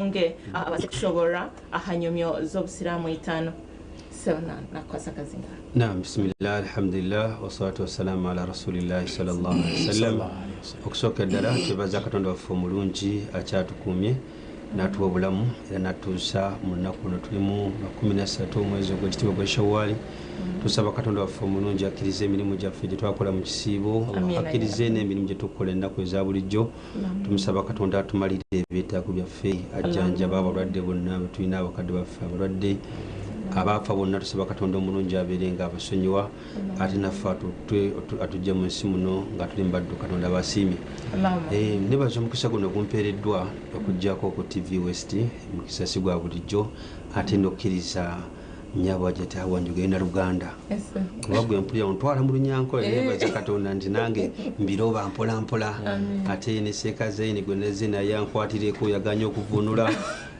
Nge abaze kushobora aha nyomyo z'obusiraamu itaano. Sebo nakwasa akazinga. Naam, bismillah, alhamdulillah, wassalatu wassalamu ala rasulillahi sallallahu alaihi wasallam. Okusooka ddala twebaza Katonda waffe omulungi akyatukuumye n'atuwa obulamu era n'atuusa mu lunaku luno, tulimu lwa 13 omwezi ogw'ekitiibwa gwa Shawaali. Tusaba Katonda waffe omulungi akkirize emirimu gyaffe gye twakola mu kisiibo, Amiina. akkirize n'emirimu gye tukola ennaku eza bulijjo. Tumusaba Katonda atumalire ebyetaago byaffe, ajjanjaba abalwadde bonna betulina, abakadde baffe abalwadde, abaafa bonna. Tusaba Katonda omulungi abeere nga abasonyiwa, ate naffe atujje mu nsi muno nga tuli mubaddu Katonda basiimye. Allahumma. Nebaza omukisa guno ogumpeereddwa okuggyako ku TV West. Mukisa si gwa bulijjo, ate nokkiriza nyabo ajati awanjugere na Luganda, kuba gwe mpulira ontwala mu Lunyankole. Nebaza Katonda nti nange mbiroba mpola mpola, ate ne Seeka Zaini gwe naze naye ankwatireko, yaganye okuvunula,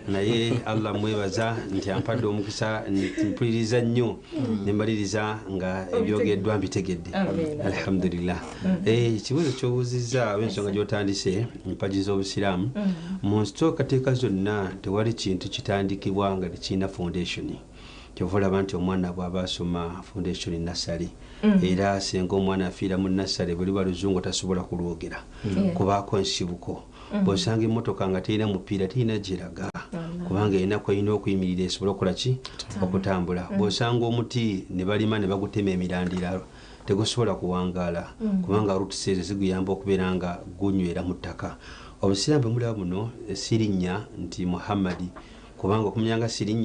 naye Allah mwebaza nti ampadde omukisa nti mpuliriza nnyo nembaliriza nga ebyogeddwa mbitegedde. Amiina. Alhamdulillah. Ekibuuzo kyobuuzizza oba ensonga gyotandise, empagi z'obusiraamu mu nsookateeka zonna, tewali kintu kitandikibwa nga tekirina foundation. Kyova olaba nti omwana bw'aba asoma foundation nursery, era senga omwana afiira mu nursery, bwe luba luzungu tasobola kulwogera, kubaako ensibuko. Bw'osanga emmotoka nga terina mupiira, terina gyeraga, kubanga erina kwerina okuyimirira esobole okukola ki? Okutambula. Bw'osanga omuti ne balima ne bagutema emirandira, tegusobola kuwangaala, kubanga roots ezo ziguyamba okubeera nga gunywera mu ttaka. Obusiraamu bwe mulaba buno sirinnya nti Muhammadi, kubanga okumanya nga sirinnya